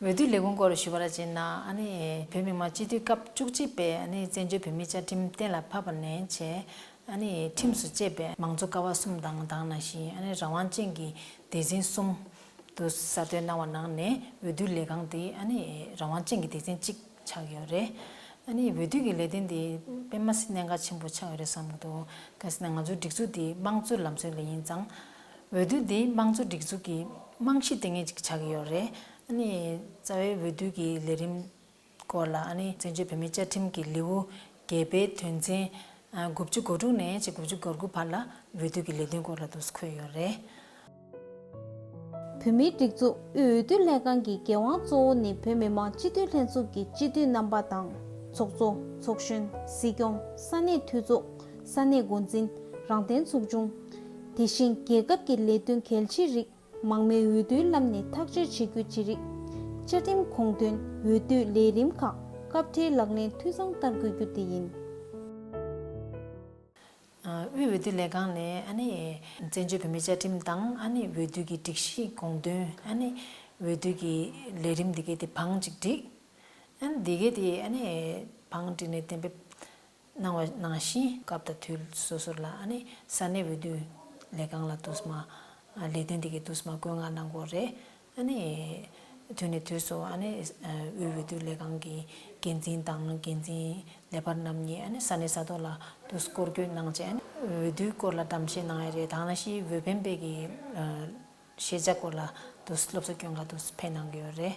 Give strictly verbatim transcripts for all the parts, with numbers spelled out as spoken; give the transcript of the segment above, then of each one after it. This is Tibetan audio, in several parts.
འོས་བསྡུ་ལས་ཁུངས་སྐོར་ཞུས་པ་ལ་བྱས་ན། ཨ་ནི་བོད་མི་མང་སྤྱི་འཐུས་སྐབས་བཅུ་གཅིག་པའི་ཨ་ནི་བཙན་བྱོལ་བོད་མིའི་བཅའ་ཁྲིམས་གཏན་ལ་ཕབ་པ་ནས་བྱས། ཨ་ནི་ཁྲིམས་སུ་བཅད་པའི་མང་གཙོ་ཀ་བ་གསུམ་དང་། དེ་ནང་བཞིན་ཨ་ནི་རང་དབང་ཅན་གྱི་སྡེ་ཚན་གསུམ་དུ་གསར་གཏོད་གནང་བ་ནང་ནས། འོས་བསྡུ་ལས་ཁང་དེ་ཨ་ནི་རང་དབང་ཅན་གྱི་སྡེ་ཚན་གཅིག་ཆགས་ཡོད་རེད། ཨ་ནི་འོས་བསྡུ་གི་ལས་དོན་དེ་དཔེ་མ་སྲིད་གནད་འགག་ཆེན་པོ་ཆགས་ཡོད་རེད་བསམ་གྱི་འདུག་གལ་སྲིད་ན་ང་ཚོའི་སྒྲིག་འཛུགས་དེ་དམངས་གཙོའི་ལམ་སྲོལ་ལ་ཡིན་ཙང་། འོས་བསྡུ་དེ་དམངས་གཙོ་སྒྲིག་འཛུགས་ཀྱི་རྨང་གཞི་སྟེང་ངེས་ཅིག་ཆགས་ཀྱི་ཡོད་རེད། ཨ་ནི་རྩ་བའི་འོས་བསྡུ་གི་ལས་རིམ་སྐོར་ལ། ཨ་ནི་བཙན་བྱོལ་བོད་མིའི་བཅའ་ཁྲིམས་ཀྱི་ལེའུ་བརྒྱད་པའི་དོན་ཚན་དགུ་བཅུ་གོ་དྲུག་ནས་བྱས་དགུ་བཅུ་གོ་དགུ་བར་ལ་འོས་བསྡུ་གི་ལས་དོན་སྐོར་ལ་འདུག་སེ་འཁོད་ཡོད་རེད། བོད་མིའི་སྒྲིག་འཛུགས་དབུས་འོས་བསྡུ་ལྷན་ཁང་གི་འགན་དབང་གཙོ་བོ་ནི་བོད་མི་མང་སྤྱི་འཐུས་ལྷན་ཚོགས་ཀྱི་སྤྱི་འཐུས་རྣམ་པ་དང་། ཚོགས་གཙོ། ཚོགས་གཞོན། སྲིད་སྐྱོང་། ས་གནས་འཐུས་ཚོགས། ས་གནས་འགོ་འཛིན། རང་བདེན་ཚོགས་ཆུང་། དེ་བཞིན་རྒྱལ་ཁབ་ཀྱི་ལས་དོན་གལ་ཆེའི་རིགས་མང་མོས་འོས་བསྡུའི་ལམ་ནས་ཐག་གཅོད་བྱེད་རྒྱུ་བྱེད་རིགས། བཅའ་ཁྲིམས་དགོངས་དོན། འོས་བསྡུའི་ལས་རིམ་ཁག་སྐབས་འཕྲལ་ལག་ལེན་འཐུས་ཚང་བསྟར་དགོས་རྒྱུ་དེ་ཡིན། དབུས་འོས་བསྡུ་ལས་ཁང་ནས་ཨ་ནི་བཙན་བྱོལ་བོད་མིའི་བཅའ་ཁྲིམས་དང་། ཨ་ནི་འོས་བསྡུ་གི་སྒྲིག་གཞི་དགོངས་དོན། ཨ་ནི་འོས་བསྡུ་གི་ལས་རིམ་འདི་གའི་དེ་བང་ཅིག་བསྒྲིགས། ཨ་ནི་འདི་གའི་དེ་ཨ་ནི་བང་བསྒྲིགས་ནས་གཏན་འབེབས་གནང་བ་ནང་བཞིན། སྐབས་དང་དུས་སོ་སོ་ལ་ཨ་ནི་ས་གནས་འོས་བསྡུ་ལས་ཁང་ལ་འདུག་སེ་མར་ལས་དོན་འདི་གའི་འདུག་སེ་མར་བཀོད་མངགས་གནང་དགོས་རེད། ཨ་ནི་དུས་ནས་དུས་སུ་ཨ་ནི་དབུས་འོས་བསྡུ་ལས་ཁང་གི་འགན་འཛིན་དང་འགན་འཛིན་ལས་འཕར་རྣམ་གཉིས་ཨ་ནི་ས་གནས་ས་ཐོག་ལ་འདུག་སེ་སྐོར་སྐྱོད་གནང་བྱས། ཨ་ནི་འོས་བསྡུའི་སྐོར་ལ་གཏམ་བཤད་གནང་ཡ་རེད། དེ་ནང་བཞིན་འོས་འཕེན་པའི་གི་ཤེས་བྱ་སྐོར་ལ་འདུག་སེ་སློབ་གསོ་སྐྱོན་ག་འདུག་སེ་ཕེབས་གནང་གི་ཡོད་རེད།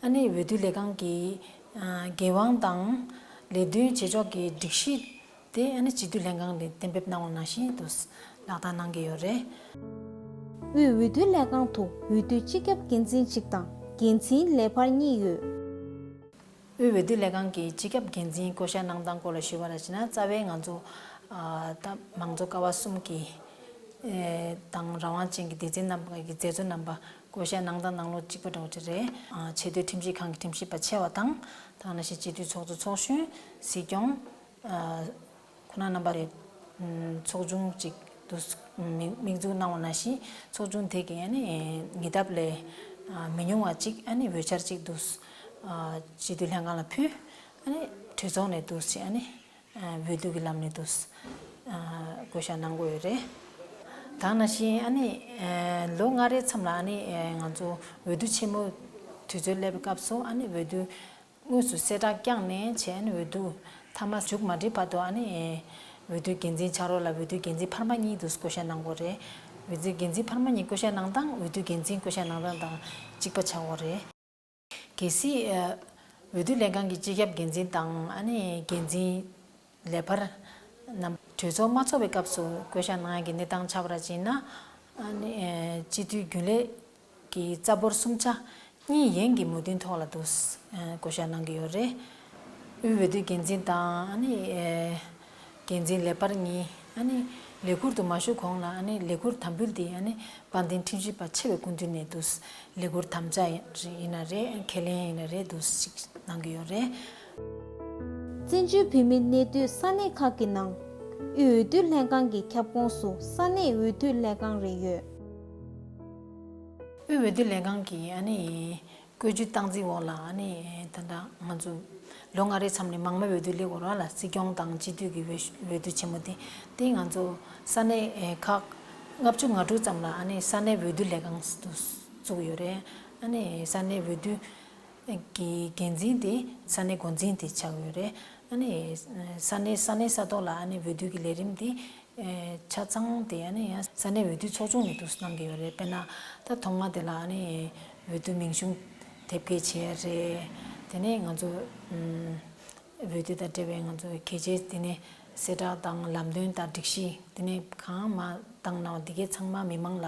ཨ་ནི་འོས་བསྡུ་ལས་ཁང་གི་འགན་དབང་དང་ལས་དོན་བྱེད་ཕྱོགས་ཀྱི་སྒྲིག་གཞི་དེ་ཨ་ནི་སྤྱི་འཐུས་ལྷན་ཁང་ནས་གཏན་འབེབས་གནང་བ་ནང་བཞིན་དུ་ལག་བསྟར་གནང་གི་ཡོད་རེད། དབུས་འོས་བསྡུ་ལས་ཁང་དུ་འོས་བསྡུའི་སྤྱི་ཁྱབ་འགན་འཛིན་གཅིག་དང་འགན་འཛིན་ལས་འཕར་གཉིས་ཡོད། དབུས་འོས་བསྡུ་ལས་ཁང་གི་སྤྱི་ཁྱབ་འགན་འཛིན་བསྐོ་བཞག་གནང་སྟངས་སྐོར་ལ་ཞུས་པ་ར་བྱས་ན། རྩ་བའི་ང་ཚོ་ད་མང་གཙོ་ཀ་བ་གསུམ་གྱི་དང་རང་དབང་ཅན་གྱི་སྡེ་ཚན་རྣམ་པ་གི་མཛད་གཙོ་རྣམ་པ་བསྐོ་བཞག་གནང་སྟངས་ནང་ལོགས་གཅིག་པ་འདྲ་བོ་ཅིག་རེད། ཆེས་མཐོའི་ཁྲིམས་ཞིབ་ཁང་གི་ཁྲིམས་ཞིབ་པ་ཆེ་བ་དང་། དེ་ནང་བཞིན་སྤྱི་འཐུས་ཚོགས་གཙོ་ཚོགས་གཞོན། སྲིད་སྐྱོང་ཁོང་རྣམ་པ་རེད། ཚོགས་ཆུང་གཅིག་ཏུ་དམིགས་འཛུགས་གནང་བ་ནང་བཞིན། ཚོགས་ཆུང་དེ་གིས་ཨ་ནི་ཉེ་འདབས་ལས་མི་ཉུང་བ་གཅིག་ཨ་ནི་འོས་འཆར་གཅིག་ཏུ་སྤྱི་འཐུས་ལྷན་ཁང་ལ་ཕུལ། ཨ་ནི་གྲོས་ཚོགས་ནས་འདུག་སེ་ཨ་ནི་འོས་བསྡུ་གི་ལམ་ནས་འདུག་སེ་བསྐོ་བཞག་གནང་དགོས་ཡོད་རེད། དེ་ནང་བཞིན་ཨ་ནི་ལོ་ལྔ་རེའི་མཚམས་ལ་ཨ་ནི་ང་ཚོ་འོས་བསྡུ་ཆེན་མོ་དུས་ཚོད་སླེབས་པའི་སྐབས་སུ། ཨ་ནི་འོས་བསྡུ་དངོས་སུ་གསལ་བསྒྲགས་བསྐྱངས་ནས་བྱས་ནས་འོས་བསྡུ་མཐའ་མ་མཇུག་མ་སྒྲིལ་བར་དུ། ཨ་ནི་འོས་བསྡུ་འགན་འཛིན་ཕྱག་རོགས་ལ་འོས་བསྡུ་འགན་འཛིན་འཕར་མ་གཉིས་དུ་བསྐོ་བཞག་གནང་དགོས་རེད། འོས་བསྡུ་འགན་འཛིན་འཕར་མ་གཉིས་བསྐོ་བཞག་གནང་སྟངས་འོས་བསྡུ་འགན་འཛིན་བསྐོ་བཞག་གནང་སྟངས་དང་གཅིག་པ་ཆགས་ཡོད་རེད། གལ་སྲིད་འོས་བསྡུ་ལས་ཁང་གི་སྤྱི་ཁྱབ་འགན་འཛིན་དང་། ཨ་ནི་འགན་འཛིན་ལས་འཕར་རྣམས་གྲོས་ཚོགས་མ་ཚོགས་པའི་སྐབས་སུ་བསྐོ་བཞག་གནང་ཡ་གི་གནས་སྟངས་ཆགས་པ་ར་བྱས་ན། ཨ་ནི་སྤྱི་འཐུས་རྒྱུན་ལས་ཀྱི་རྩ་འབོར་གསུམ་ཆ་གཉིས་ཡན་གྱི་མོས་མཐུན་ཐོག་ལ་འདུག་སེ་བསྐོ་བཞག་གནང་གི་ཡོད་རེད། དབུས་འོས་བསྡུ་འགན་འཛིན་དང་། ཨ་ནི་འགན་འཛིན་ལས་འཕར་གཉིས་ཨ་ནི་ལས་ཁུར་དུ་མ་ཞུགས་གོང་ལ། ཨ་ནི་ལས་ཁུར་དམ་འབུལ་དེ་ཨ་ནི་དཔལ་ལྡན་ཁྲིམས་ཞིབ་པ་ཆེ་བའི་སྐུ་མདུན་ནས་འདུག་སེ་ལས་ཁུར་དམ་བཅའ་ཡིན་ན་རེད། ཁས་ལེན་ཡིན་ན་རེད། འདུག་སེ་གནང་གི་ཡོད་རེད། བཙན་བྱོལ་བོད་མིའི་གནས་སྡོད་ས་གནས་ཁག་གི་ནང་དབུས་འོས་བསྡུ་ལྷན་ཁང་གི་ཁྱབ་ཁོངས་སུ་ས་གནས་འོས་བསྡུ་ལས་ཁང་རེ་ཡོད། དབུས་འོས་བསྡུ་ལས་ཁང་གི་ཨ་ནི་བཀོད་ཇུས་སྟངས་འཛིན་འོག་ལ། ཨ་ནི་ད་ལྟ་ང་ཚོ་ལོ་ལྔ་རེའི་མཚམས་ནས་མང་མོས་འོས་བསྡུ་སླེབས་ཡོད་རེད་ལ། སྲིད་སྐྱོང་དང་སྤྱི་འཐུས་ཀྱི་འོས་འོས་བསྡུ་ཆེན་མོ་དེ། དེ་ང་ཚོ་ས་གནས་ཁག་ལྔ་བཅུ་ང་དྲུག་ཙམ་ལ་ཨ་ནི་ས་གནས་འོས་བསྡུ་ལས་ཁང་དུ་བཙུགས་ཡོད་རེད། ཨ་ནི་ས་གནས་འོས་བསྡུ་གི་འགན་འཛིན་དེ་ས་གནས་འགོ་འཛིན་དེ་ཆགས་ཡོད་རེད། ཨ་ནི་ས་གནས་ས་གནས་ས་ཐོག་ལ་ཨ་ནི་འོས་བསྡུ་གི་ལས་རིམ་དེ་ཆ་ཚང་དེ་ཨ་ནི་ཡང་ས་གནས་འོས་བསྡུ་ཚོགས་ཆུང་ནས་འདུག་སེ་གནང་གི་ཡོད་རེད། དཔེར་ན་ད་ཐོག་མ་དེ་ལ་ཨ་ནི་འོས་བསྡུ་མིང་གཞུང་དེབ་སྐྱེལ་བྱས་རེད། དེ་ནས་ང་ཚོ་འོས་བསྡུ་དང་འབྲེལ་བའི་ང་ཚོ་གལ་ཆེ་དེ་ནས་གསལ་བསྒྲགས་དང་ལམ་སྟོན་དང་སྒྲིག་གཞི་དེ་ནས་གང་མ་བཏང་གནང་བ་དེ་གའི་ཚང་མ་མི་མང་ལ་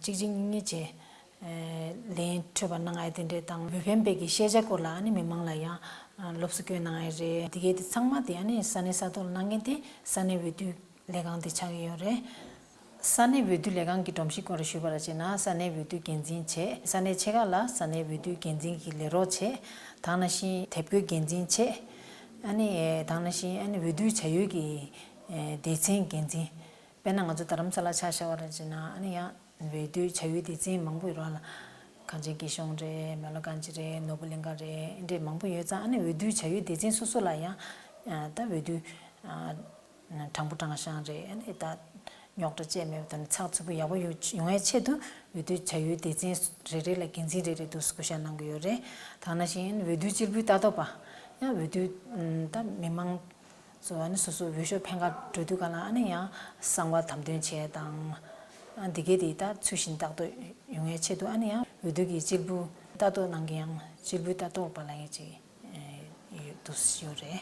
གཅིག་གཅིག་གཉིས་གཉིས་བྱས། ལན་འཕྲོད་པ་གནང་ཡ་དེ་འདྲས་དང་། འོས་འཕེན་པའི་གི་ཤེས་བྱ་སྐོར་ལ་ཨ་ནི་མི་མང་ལ་ཡང་སློབ་གསོ་སྐྱོན་གནང་ཡ་རེད། དེ་གའི་དེ་ཚང་མ་དེ་ཨ་ནི་ས་གནས་ས་ཐོག་ལ་གནང་མཁན་དེ་ས་གནས་འོས་བསྡུ་ལས་ཁང་དེ་ཆགས་ཀྱི་ཡོད་རེད། ས་གནས་འོས་བསྡུ་ལས་ཁང་གི་སྒྲོམ་གཞི་སྐོར་ཞུས་པ་ར་བྱས་ན། ས་གནས་འོས་བསྡུ་འགན་འཛིན་བྱས། ས་གནས་ཆེ་ཁག་ལ་ས་གནས་འོས་བསྡུ་འགན་འཛིན་གྱི་ལས་རོགས་བྱས། དེ་ནང་བཞིན་དེབ་བཀོད་འགན་འཛིན་བྱས། ཨ་ནི་དེ་ནང་བཞིན་ཨ་ནི་འོས་བསྡུ་བྱ་ཡུལ་གྱི་སྡེ་ཚན་འགན་འཛིན། དཔེར་ན་ང་ཚོ་རྡ་རམ་ས་ལ་ཆ་བཞག་པ་ར་བྱས་ན། ཨ་ནི་ཡང་འོས་བསྡུ་བྱ་ཡུལ་སྡེ་ཚན་མང་པོ་ཡོད་རེད་ལ། གངས་ཅན་སྐྱིད་གཤོངས་རེད། མེ་ལོང་གངས་ཅན་རེད། ནོར་བུ་གླིང་ག་རེད། འདི་འདྲའི་མང་པོ་ཡོད་ཙང་། ཨ་ནི་འོས་བསྡུའི་བྱ་ཡུལ་སྡེ་ཚན་སོ་སོ་ལ་ཡང་ད་འོས་བསྡུ་དྲང་པོ་དྲང་བཞག་རེད། ཨ་ནི་ད་རྙོག་དྲ་བཅས་མེད་པ་དང་ཚགས་ཚུད་པོ་ཡག་པོ་ཡོང་ཡོང་ཡའི་ཆེད་དུ། འོས་བསྡུ་བྱ་ཡུལ་སྡེ་ཚན་རེ་རེ་ལ་འགན་འཛིན་རེ་རེ་འདུག་སེ་བསྐོ་བཞག་གནང་གི་ཡོད་རེད། ད་ག་ནང་བཞིན་འོས་བསྡུའི་གཅིག་པུའི་ལྟ་རྟོག་པ་ཡང་འོས་བསྡུ་ད་མི་མང་ཚོ་ཨ་ནི་སོ་སོ་འོས་ཤོག་འཕེན་ག་འགྲོ་དུས་ག་ལ། ཨ་ནི་ཡང་གསང་བ་དམ་དོན་བྱས་དང་། ཨ་འདི་གས་དེ་ད་ཚུལ་བཞིན་ལྟ་རྟོག་ཡོང་ཡའི་ཆེད་དུ། ཨ་ནི་ཡང་འོས་བསྡུ་གི་གཅིག་པུ་ལྟ་རྟོག་གནང་མཁན་ཡང་གཅིག་པུའི་ལྟ་རྟོག་པ་ལབ་ཡས་ཅིག་ཡོད་འདུག་ཡོད་རེད།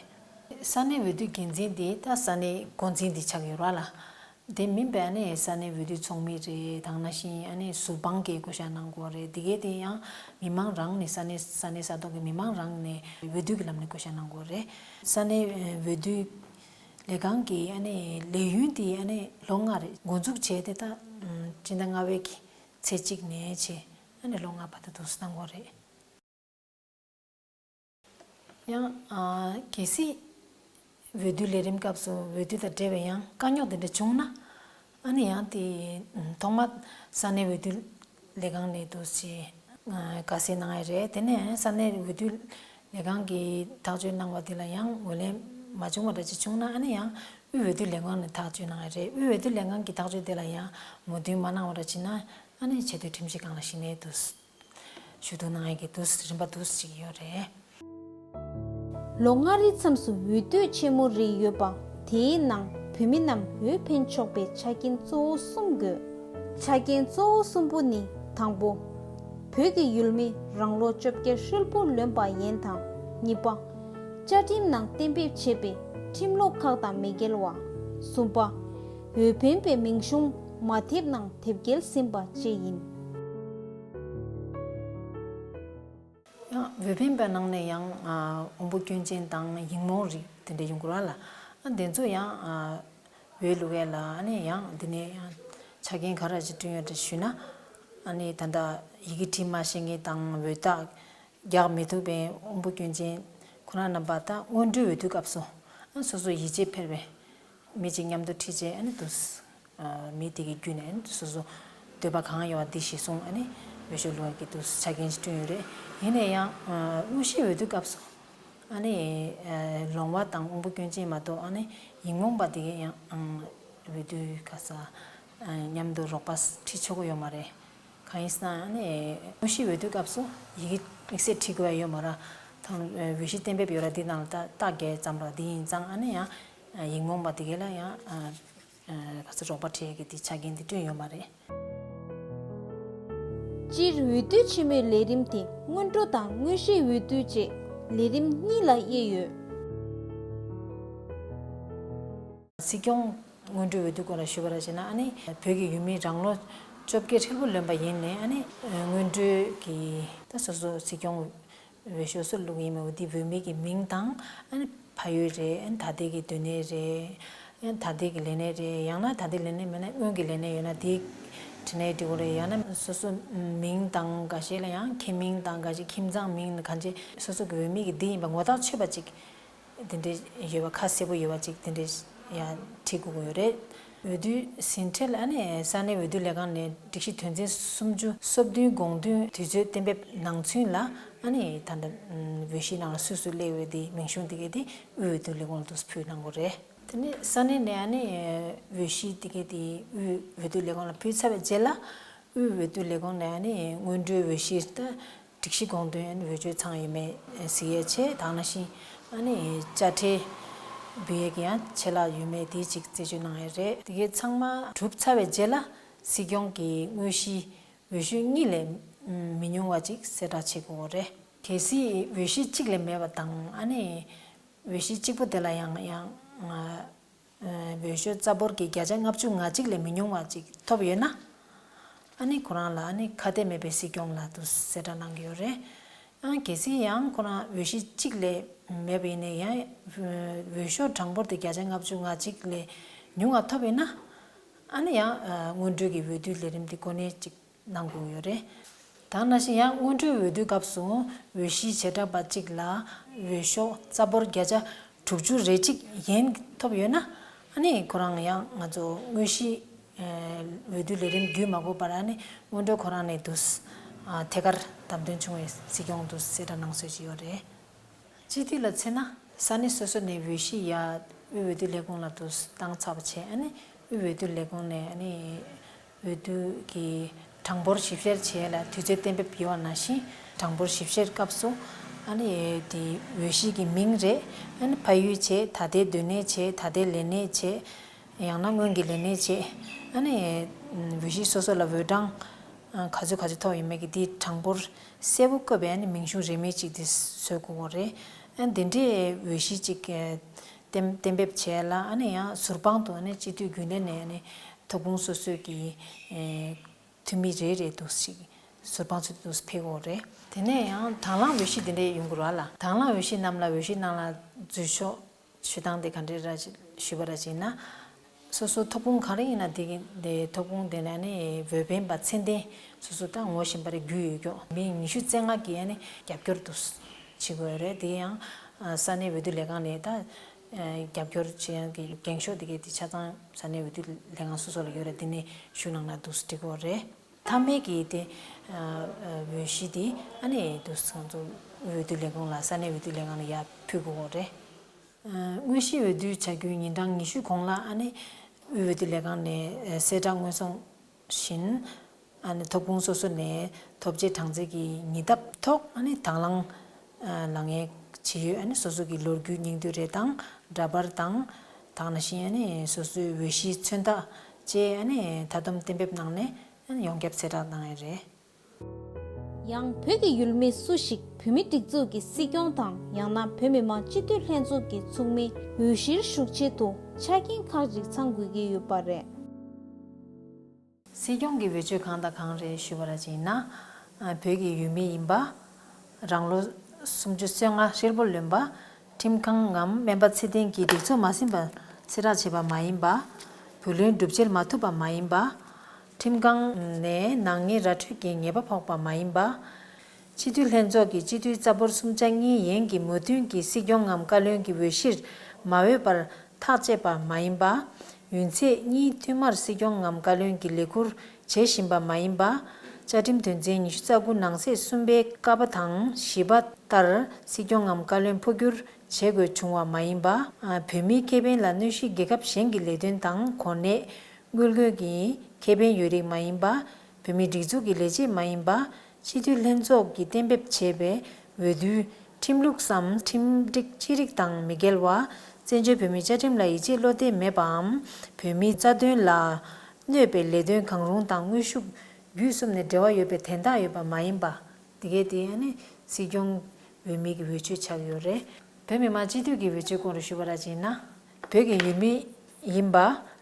ས་གནས་འོས་བསྡུ་འགན་འཛིན་དེ་ད་ས་གནས་འགོ་འཛིན་དེ་ཆགས་ཡོད་རེད་ལ། དེ་མིན་པའི་ཨ་ནི་ས་གནས་འོས་བསྡུ་ཚོགས་མི་རེད། ད་ག་ནང་བཞིན་ཨ་ནི་ཟུར་དཔང་གིས་བསྐོ་བཞག་གནང་གི་ཡོད་རེད། དེ་གས་དེ་ཡང་མི་མང་རང་ནས། ས་གནས་ས་གནས་ས་ཐོག་གི་མི་མང་རང་ནས་འོས་བསྡུ་གི་ལམ་ནས་བསྐོ་བཞག་གནང་གི་ཡོད་རེད། ས་གནས་འོས་བསྡུ་ལས་ཁང་གི་ཨ་ནི་ལས་ཡུན་དེ་ཨ་ནི་ལོ་ལྔ་རེད། འགོ་འཛུགས་བྱས་ཏེ་ད་སྤྱི་ཟླ་ལྔ་པའི་གི་ཚེས་གཅིག་ནས་བྱས་ཨ་ནི་ལོ་ལྔ་བར་དུ་འདུག་སེ་གནང་གི་ཡོད་རེད། ཡང་། ཨ། གལ་སྲིད་འོས་བསྡུ་ལས་རིམ་སྐབས་སུ་འོས་བསྡུ་དང་འབྲེལ་བའི་ཡང་དཀའ་རྙོག་དེ་འདྲ་བྱུང་ན། ཨ་ནི་ཡང་དེ་ཐོག་མ་ས་གནས་འོས་བསྡུ་ལས་ཁང་ནས་འདུག་སེ་ཨ་དགའ་སེལ་གནང་ཡ་རེད། དེ་ནས་ས་གནས་འོས་བསྡུ་ལས་ཁང་གིས་ཐག་གཅོད་གནང་བ་དེ་ལ་ཡང་ངོས་ལེན་མ་བྱུང་བ་འདྲ་ཅིག་བྱུང་ན། ཨ་ནི་ཡང་དབུས་འོས་བསྡུ་ལས་ཁང་ནས་ཐག་གཅོད་གནང་ཡ་རེད། དབུས་འོས་བསྡུ་ལས་ཁང་གིས་ཐག་གཅོད་དེ་ལ་ཡང་མོས་མཐུན་མ་གནང་བ་འདྲ་བྱུང་ན། ཨ་ནི་ཆེས་མཐོའི་ཁྲིམས་ཞིབ་ཁང་ལ་གཞི་ནས་འདུག་སེ། ཞུ་གཏུག་གནང་ཡས་ཀྱི་འདུག་སེ་རིམ་པ་འདུག་སེ་ཅིག་ཡོད་རེད། ལོ་ལྔ་རེའི་མཚམས་སུ་འོས་བསྡུ་ཆེན་མོ་རེ་ཡོད་པ། དེའི་ནང་བོད་མི་རྣམས་འོས་འཕེན་ཆོག་པའི་ཆ་རྐྱེན་གཙོ་བོ་གསུམ་དགོས། ཆ་རྐྱེན་གཙོ་བོ་གསུམ་པོ་ནི། དང་པོ། བོད་ཀྱི་ཡུལ་མི་རང་ལོ་བཅོ་བརྒྱད་ཧྲིལ་པོ་ལོན་པ་ཡིན་དང་། གཉིས་པ། བཅའ་ཁྲིམས་ནང་གཏན་འབེབས་བྱས་པའི་ཁྲིམས་ལུགས་ཁག་དང་མི་འགལ་བ། གསུམ་པ། འོས་འཕེན་པའི་མིང་གཞུང་མ་དེབ་ནང་དེབ་སྐྱེལ་ཟིན་པ་བཅས་ཡིན། ཡང་འོས་འཕེན་པའི་ནང་ནས་ཡང་ཨ་དབང་པོ་སྐྱོན་ཅན་དང་ཡིག་རྨོངས་རིགས་དེ་འདྲ་ཡོང་གི་རེད་ལ། ཨ་དེ་ཚོ་ཡང་ཨ་འོས་བླུག་ཡས་ལ། ཨ་ནི་ཡང་འདི་ནས་ཡང་ཆ་རྐྱེན་ག་རེ་ཅིག་བསྐྲུན་ཡོད་འདྲ་ཞུས་ན། ཨ་ནི་ད་ལྟ་ཡི་གེ་བྲིས་མ་ཤེས་མཁན་དང་འོས་རྟགས་རྒྱག་མི་ཐུབ་པའི་དབང་པོ་སྐྱོན་ཅན་ཁོ་རང་རྣམ་པ་ད་སྔོན་འགྲོའི་འོས་བསྡུ་སྐབས་སུ་ཨ་སོ་སོ་ཡིད་ཆེས་འཕེར་བའི་མི་གཅིག་མཉམ་དུ་ཁྲིད་བྱས། ཨ་ནི་འདུག་སེ་མི་དེ་གི་བརྒྱུད་ནས་སོ་སོ་འདོད་པ་གང་ཡོད་པ་འདི་གཞིར་བཟུང་། ཨ་ནི་འོས་ཤོག་བླུག་ཡག་གི་འདུག་སེ་ཆ་རྐྱེན་ཞིག་བསྐྲུན་ཡོད་རེད། ཡིན་ན་ཡང་དངོས་གཞིའི་འོས་བསྡུ་སྐབས་སུ་ཨ་ནི་ལོང་བ་དང་དབང་པོ་སྐྱོན་ཅན་མ་གཏོགས། ཨ་ནི་ཡིག་རྨོངས་པ་དེ་གས་ཡང་འོས་བསྡུའི་ག་ས་མཉམ་དུ་རོགས་པ་ཁྲིད་ཆོག་གི་ཡོད་མ་རེད། གང་ཡིན་ཟེར་ན། ཨ་ནི་དངོས་གཞིའི་འོས་བསྡུའི་སྐབས་སུ་ཡི་གེ་དམིགས་བསལ་བྲིས་དགོས་པ་ཡོད་མ་རེད། ད་འོས་གཞི་གཏན་འབེབས་ཡོད་ར། འདི་ནང་ལ་ད་རྟགས་བརྒྱབ་ཙམ་ར། འདི་ཡིན་ཙང་ཨ་ནི་ཡང་ཡིག་རྨོངས་པ་དེ་གས་ལ་ཡང་ག་ཚོད་རོགས་པ་ཁྲིད་ཡག་གི་དེ་ཆ་རྐྱེན་དེ་བསྐྲུན་ཡོད་མ་རེད། སྤྱིར་འོས་བསྡུ་ཆེན་མོའི་ལས་རིམ་དེ་སྔོན་འགྲོ་དང་དངོས་གཞིའི་འོས་བསྡུ་བཅས་ལས་རིམ་གཉིས་ལ་དབྱེ་ཡོད། སྲིད་སྐྱོང་སྔོན་འགྲོའི་འོས་བསྡུ་སྐོར་ལ་ཞུས་པ་ར་བྱས་ན། ཨ་ནི་བོད་ཀྱི་ཡུལ་མི་རང་ལོ་བཅོ་བརྒྱད་ཧྲིལ་པོ་ལོན་པ་ཡིན་ནའི། ཨ་ནི་སྔོན་འགྲོའི་གི་ད་སོ་སོ་སྲིད་སྐྱོང་འོས་ཤོག་སུ་བླུག་ཡིན་མིན་འོ་དེ་འོས་མི་གི་མིང་དང་། ཨ་ནི་ཕ་ཡུལ་རེད། ཨ་ནི་ད་ལྟའི་གི་སྡོད་གནས་རེད། ཨ་ནི་ད་ལྟའི་གི་ལས་གནས་རེད། ཡང་ན་ད་ལྟའི་ལས་གནས་མེད་ན་སྔོན་གྱི་ལས་གནས་ཡོད་ན་དེ་བྲིས་ནའི་འགྲིག་གི་རེད། ཡང་ན་སོ་སོ་མིང་དང་འགའ་ཤས་ལ་ཡང་ཁྱིམ་མིང་དང་། འགའ་ཤས་ཁྱིམ་ཚང་མིང་གང་ཅི། སོ་སོ་གི་འོས་མི་གི་འདི་ཡིན་པ་ངོ་ཐག་ཆོད་པ་ཅིག་དེ་འདྲའི་ཡོད་པ། ཁ་གསལ་པོ་ཡོད་པ་ཅིག་དེ་འདྲའི་ཡང་བྲིས་དགོས་ཀྱི་ཡོད་རེད། འོས་བསྡུའི་ཟིན་བྲིས་ལ་ཨ་ནི་ས་གནས་འོས་བསྡུ་ལས་ཁང་ནས་སྒྲིག་གཞི་དོན་ཚན་སུམ་ཅུ་སོ་བདུན་དགོངས་དོན་དུས་ཚོད་གཏན་འབེབས་ནང་ཚུན་ལ། ཨ་ནི་ད་ལྟ་འོས་གཞིའི་ནང་ལ་སུ་སུ་སླེབས་ཡོད་དེ་མིང་གཞུང་དེ་གས་དེ་དབུས་འོས་བསྡུ་ལས་ཁུངས་ལ་འདུག་སེ་ཕུལ་གནང་དགོས་རེད། དེ་ནས་ས་གནས་ནས་ཨ་ནི་འོས་གཞི་དེ་གས་དེ་དབུས་འོས་བསྡུ་ལས་ཁུངས་ལ་ཕུལ་ཚར་བའི་རྗེས་ལ། དབུས་འོས་བསྡུ་ལས་ཁུངས་ནས་ཨ་ནི་སྔོན་འགྲོའི་འོས་གཞི་ད་སྒྲིག་གཞི་དགོངས་དོན་འོས་ཆོས་ཚང་ཡོད་མེད་གཟིགས་ཡས་ཆེད། ད་ག་ནང་བཞིན་ཨ་ནི་དཔྱ་ཁྲལ་འབུལ་ཡས་ཀྱི་ཡང་ཆད་ལྷག་ཡོད་མེད་དེ་གཅིག་རྩད་གཅོད་གནང་ཡས་རེད། དེ་གས་ཚང་མ་གྲུབ་ཚར་བའི་རྗེས་ལ་སྲིད་སྐྱོང་གི་དངོས་གཞི་འོས་ཤོག་གཉིས་ལས་མི་ཉུང་བ་ཅིག་གསལ་བསྒྲགས་བྱེད་དགོས་རེད། གལ་སྲིད་འོས་གཞི་གཅིག་ལས་མེད་པ་དང་། ཨ་ནི་འོས་གཞི་གཅིག་པོ་དེ་ལ་ཡང་ཡང་། འོས་ཤོག་རྩ་འབོར་གྱི་བརྒྱ་ཆ་ལྔ་བཅུ་ང་གཅིག་ལས་མི་ཉུང་བ་ཅིག་ཐོབ་ཡོད་ན། ཨ་ནི་ཁོ་རང་ལ་ཨ་ནི་ཁ་གཏད་མེད་པའི་སྲིད་སྐྱོང་ལ་འདུག་སེ་གསལ་བསྒྲགས་གནང་གི་ཡོད་རེད། ཨ་གལ་སྲིད་ཡང་ཁོ་རང་འོས་གཞི་གཅིག་ལས་མེད་པ་ཡིན་ནའི་ཡང་འོས་ཤོག་གྲངས་འབོར་དེ་བརྒྱ་ཆ་ལྔ་བཅུ་ང་གཅིག་ལས་ཉུང་བ་ཐོབ་ཡོད་ན། ཨ་ནི་ཡང་སྔོན་འགྲོའི་གི་འོས་བསྡུའི་ལས་རིམ་དེ་འགོ་ནས་ཅིག་གནང་དགོས་ཡོད་རེད། ད་ག་ནང་བཞིན་ཡང་སྔོན་འགྲོའི་འོས་བསྡུའི་སྐབས་སུ་འོས་གཞི་བྱེ་བྲག་པ་གཅིག་ལ་འོས་ཤོག་རྩ་འབོར་བརྒྱ་ཆ་དྲུག་ཅུ་རེ་གཅིག་ཡན་ཐོབ་ཡོད་ན། ཨ་ནི་ཁོ་རང་ཡང་ང་ཚོ་དངོས་གཞི་འོས་བསྡུ་ལས་རིམ་བརྒྱུད་མ་དགོས་པར། ཨ་ནི་སྔོན་འགྲོ་ཁོ་རང་ནས་འདུག་སེ་ ཐད་ཀར་བདམས་ཐོན་བྱུང་བའི་སྲིད་སྐྱོང་དུ་གསལ་བསྒྲགས་གནང་སྲོལ་ཅིག་ཡོད་རེད། སྤྱི་འཐུས་ལ་མཚོན་ན་ས་གནས་སོ་སོ་ནས་འོས་གཞི་ཡ་དབུས་འོས་བསྡུ་ལས་ཁུངས་ལ་དུ་བཏང་ཚར་བ་བྱས། ཨ་ནི་དབུས་འོས་བསྡུ་ལས་ཁུངས་ནས་ཨ་ནི་འོས་བསྡུ་གི་གྲངས་འབོར་ཞིབ་བཤེར་བྱས་ལ་དུས་ཚོད་གཏན་འབེབས་ཡོད་པ་ནང་བཞིན་གྲངས་འབོར་ཞིབ་བཤེར་སྐབས་སུ་ཨ་ནི་དེ་འོས་གཞི་གི་མིང་རེད། ཨ་ནི་ཕ་ཡུལ་བྱས། ད་ལྟའི་སྡོད་གནས་བྱས། ད་ལྟའི་ལས་གནས་བྱས། ཡང་ན་སྔོན་གྱི་ལས་གནས་བྱས། ཨ་ནི་འོས་གཞི་སོ་སོ་ལ་འོས་གྲངས་ག་ཚོད་ག་ཚོད་ཐོབ་ཡོད་མེད་ཀྱི་དེའི་གྲངས་འབོར་གསལ་པོ་བཀོད་པའི་ཨ་ནི་མིང་གཞུང་རིས་མེད་ཅིག་དེ་བཟོ་དགོས་ཀྱི་རེད། ཨ་ནི་དེ་འདྲའི་འོས་གཞི་ཅིག་གཏན་གཏན་འབེབས་བྱས་ལ། ཨ་ནི་ཡང་ཟུར་དཔང་དུ་ཨ་ནི་སྤྱི་འཐུས་རྒྱུན་ལས་ནས་ཨ་ནི་ཐོབ་ཁུངས་སོ་སོའི་གི་འཐུས་མི་རེ་རེ་འདུག་ཞིག་ཟུར་དཔང་ཚུལ་དུ་ཕེབས་ཀྱི་ཡོད་རེད། དེ་ནས་ཡང་དང་བླངས་འོས་གཞི་དེ་འདྲས་ཡོང་གི་རེད་ལ། དང་བླངས་འོས་གཞི་རྣམས་ལ་འོས་གཞི་ནང་ལ་འཛུལ་ཞུགས་ཞུ་སྟངས་དེ་ག་འདྲས་ར་ཞུས་པ་ར་ཅིག་ན། སོ་སོའི་ཐོབ་ཁུངས་ག་རེ་ཡིན་ན་དེ་གི་དེ་ཐོབ་ཁུངས་དེ་ནས་ནི་འོས་འཕེན་པ་མཚན་ལྡན་སོ་སོ་ད་ངོ་ཤེས་པ་རེ་རྒྱུས་ཡོད་ཀྱོག་མི་ཉི་ཤུ་རྩ་ལྔ་གི་ཨ་ནི་རྒྱབ་སྐྱོར་དུ་བྱེད་དགོས་རེད། དེ་ཡང་ས་གནས་འོས་བསྡུ་ལས་ཁང་ནས་ད་རྒྱབ་སྐྱོར་བྱེད་ཡང་གི་འགེངས་ཤོག་དེ་གའི་དེ་ཆ་ཚང་ས་གནས་འོས་བསྡུ་ལས་ཁང་སོ་སོ་ལ་ཡོད་རེད། དེ་ནས་ཞུ་གནང་ན་འདུག་འགྲིག་གི་རེད། མཐའ་མའི་གི་དེ་འོས་གཞི་དེ་ཨ་ནི་དུ་སོང་ཙུ་འོས་བསྡུ་ལས་ཁུངས་ལ་ས་གནས་འོས་བསྡུ་ལས་ཁང་ལ་ཡར་ཕུལ་དགོས་རེད། དངོས་གཞི་འོས་བསྡུ་བྱ་རྒྱུའི་ཉིན་གྲངས་ཉི་ཤུ་གོང་ལ་ཨ་ནི་དབུས་འོས་བསྡུ་ལས་ཁང་ནས་གསལ་བསྒྲགས་སྔོན་སོང་བཞིན་ཨ་ནི་ཐོབ་ཁུངས་སོ་སོ་ནས་ཐོབ་ཆའི་གྲངས་ཚད་ཀྱི་ཉེ་འདབས་ཐོག་ཨ་ནི་དང་བླངས་ལག་ངེས་བྱེད་ཡུལ་ཨ་ནི་སོ་སོ་གི་ལོ་རྒྱུས་སྙིང་བསྡུས་རེ་དང་འདྲ་པར་དང་། དེ་ནང་བཞིན་ཨ་ནི་སོ་སོའི་འོས་གཞིའི་མཚོན་རྟགས་བཅས་ཨ་ནི་མཐའ་སྡོམ་གཏན་འབེབས་གནང་ནས་ཡོངས་ཁྱབ་གསལ་བསྒྲགས་གནང་ཡས་རེད། ཡང་བོད་ཀྱི་ཡུལ་མི་སུ་ཞིག་བོད་མིའི་སྒྲིག་འཛུགས་ཀྱི་སྲིད་སྐྱོང་དང་ཡང་ན་བོད་མི་མང་སྤྱི་འཐུས་ལྷན་ཚོགས་ཀྱི་ཚོགས་མིའི་འོས་གཞིར་ཞུགས་ཆེད་དུ་ཆ་རྐྱེན་ཁག་ཅིག་ཚང་དགོས་ཀྱི་ཡོད་པ་རེད། སྲིད་སྐྱོང་གི་འོས་ཆོས་གང་དང་གང་རེད་ཞུས་པ་ར་ཅིག་ཡིན་ན། བོད་ཀྱི་ཡུལ་མི་ཡིན་པ། རང་ལོ་སུམ་ཅུ་སོ་ལྔ་ཧྲིལ་པོ་ལོན་པ། ཁྲིམས་ཁང་ངམ་སྨན་པ་ཚད་ལྡན་གྱི་སྒྲིག་འཛུགས་མ་ཟིན་པར་གསལ་བསྒྲགས་བྱས་པ་མ་ཡིན་པ། བུ་ལོན་སྒྲུབ་འཇལ་མ་ཐུབ་པ་མ་ཡིན་པ། ཁྲིམས་ཁང་ནས་ནག་ཉེས་ར་འཕྲོད་ཀྱི་ཉེས་པ་ཕོག་པ་མ་ཡིན་པ། སྤྱི་འཐུས་ལྷན་ཚོགས་ཀྱི་སྤྱི་འཐུས་རྩ་འབོར་གསུམ་ཆ་གཉིས་ཡན་གྱི་མོས་མཐུན་གྱིས་སྲིད་སྐྱོང་ངམ་བཀའ་བློན་གྱི་འོས་གཞིར་མ་འོས་པར་ཐག་བཅད་པ་མ་ཡིན་པ། ཡུན་ཚད་གཉིས་བསྟུད་མར་སྲིད་སྐྱོང་ངམ་བཀའ་བློན་གྱི་ལས་ཁུར་བྱེད་བཞིན་པ་མ་ཡིན་པ། བཅའ་ཁྲིམས་དོན་ཚན་ཉི་ཤུ་རྩ་དགུ་ནང་གསེས་གསུམ་པའི་ཀ་པ་དང་བཞི་པ་ལྟར་སྲིད་སྐྱོང་ངམ་བཀའ་བློན་འཕོ་འགྱུར་བྱེད་དགོས་བྱུང་བ་མ་ཡིན་པ། བོད་མིའི་ཁེ་ཕན་ལ་གནོད་གཞིའི་རྒྱལ་ཁབ་གཞན་གྱི་ལས་དོན་དང་གོ་གནས། དངུལ་དངོས་ཀྱི་ཁེ་ཕན་ཡོད་རིགས་མ་ཡིན་པ། བོད་མིའི་སྒྲིག་འཛུགས་ཀྱི་ལས་བྱེད་མ་ཡིན་པ། སྤྱི་འཐུས་ལྷན་ཚོགས་ཀྱིས་གཏན་འབེབས་བྱས་པའི་འོས་བསྡུའི་ཁྲིམས་ལུགས་སམ་ཁྲིམས་སྒྲིག་ཅི་རིགས་དང་མི་འགལ་བ། བཙན་བྱོལ་བོད་མིའི་བཅའ་ཁྲིམས་ལ་ཡིད་ཆེས་བློ་གཏད་མེད་པའམ། བོད་མིའི་རྩ་དོན་ལ་གནོད་པའི་ལས་དོན་གང་རུང་དང་དངོས་ཤུགས་བརྒྱུད་གསུམ་ནས་འབྲེལ་བ་ཡོད་པའི་དན་རྟགས་ཡོད་པ་མ་ཡིན་པ། དེ་གས་དེ་ནི་སྲིད་སྐྱོང་འོས་མི་གི་འོས་ཆོས་ཆགས་ཡོད་རེད། བོད་མི་མང་སྤྱི་འཐུས་ཀྱི་འོས་ཆོས་སྐོར་ཞུ་བ་ར་ཅིག་ཡིན་ན། བོད་ཀྱི་ཡུལ་མི་ཡིན་པ།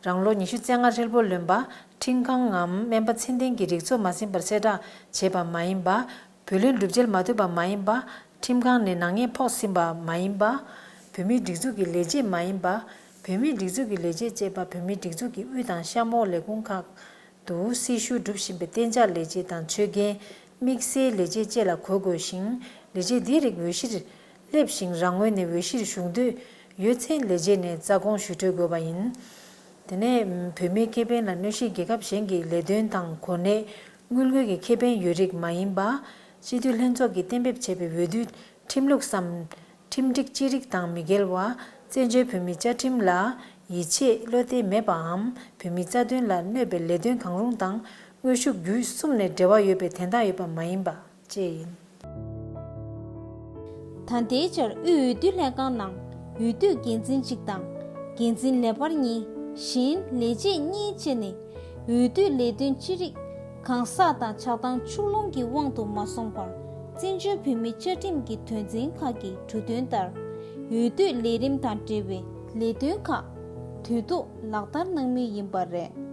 རང་ལོ་ཉི་ཤུ་རྩ་ལྔ་ཧྲིལ་པོ་ལོན་པ། ཁྲིམས་ཁང་ངམ་སྨན་པ་ཚད་ལྡན་གྱི་སྒྲིག་འཛུགས་མ་ཟིན་པར་གསལ་བསྒྲགས་བྱས་པ་མ་ཡིན་པ། བུ་ལོན་སྒྲུབ་འཇལ་མ་ཐུབ་པ་མ་ཡིན་པ། ཁྲིམས་ཁང་ནས་ནག་ཉེས་ཕོག་ཟིན་པ་མ་ཡིན་པ། བོད་མིའི་སྒྲིག་འཛུགས་ཀྱི་ལས་བྱེད་མ་ཡིན་པ། བོད་མིའི་སྒྲིག་འཛུགས་ཀྱི་ལས་བྱེད་ཅེས་པ་བོད་མིའི་སྒྲིག་འཛུགས་ཀྱི་དབུས་དང་གཤམ་འོག་ལས་ཁུངས་ཁག་ཏུ་སྲི་ཞུ་སྒྲུབ་བཞིན་པའི་གཏན་འཇགས་ལས་བྱེད་དང་ཆོད་མཁན། དམིགས་བསལ་ལས་བྱེད་བཅས་ལ་གོ་དགོས་ཤིང་། ལས་བྱེད་འདིའི་རིགས་འོས་གཞིར་སླེབས་ཤིང་རང་ངོས་ནས་འོས་གཞིར་ཞུགས་འདོད་ཡོད་ཚེ་ལས་བྱེད་ནས་རྩ་དགོངས་ཞུ་འཕྲོད་དགོས་པ་ཡིན། དེ་ནས་བོད་མིའི་ཁེ་ཕན་ལ་གནོད་གཞིའི་རྒྱལ་ཁབ་གཞན་གྱི་ལས་དོན་དང་གོ་གནས། དངུལ་དངོས་ཀྱི་ཁེ་ཕན་ཡོད་རིགས་མ་ཡིན་པ། སྤྱི་འཐུས་ལྷན་ཚོགས་ཀྱིས་གཏན་འབེབས་བྱས་པའི་འོས་བསྡུའི་ཁྲིམས་ལུགས་སམ། ཁྲིམས་སྒྲིག་ཅི་རིགས་དང་མི་འགལ་བ། བཙན་བྱོལ་བོད་མིའི་བཅའ་ཁྲིམས་ལ་ཡིད་ཆེས་བློ་གཏད་མེད་པའམ། བོད་མིའི་རྩ་དོན་ལ་གནོད་པའི་ལས་དོན་གང་རུང་དང་དངོས་ཤུགས་བརྒྱུད་གསུམ་ནས་འབྲེལ་བ་ཡོད་པའི་དན་རྟགས་ཡོད་པ་མ་ཡིན་པ་བཅས་ཡིན། ད་ལྟའི་ཆར་དབུས་འོས་བསྡུ་ལྷན་ཁང་ནང་འོས་བསྡུ་འགན་འཛིན་གཅིག་དང་། འགན་འཛིན་ལས་འཕར་གཉིས། གཞན་ལས་བྱེད་གཉིས་བཅས་ནས་འོས་བསྡུའི་ལས་དོན་ཅི་རིགས་གང་ཟག་དང་ཆགས་སྡང་ཕྱོགས་ལྷུང་གི་དབང་དུ་མ་སོང་བར། བཙན་བྱོལ་བོད་མིའི་བཅའ་ཁྲིམས་ཀྱི་དོན་ཚན་ཁག་གི་འབྲུ་དོན་ལྟར། འོས་བསྡུ་ལས་རིམ་དང་འབྲེལ་བའི་ལས་དོན་ཁག་དུས་ཐོག་ལག་བསྟར་གནང་མུས་ཡིན་པ་རེད།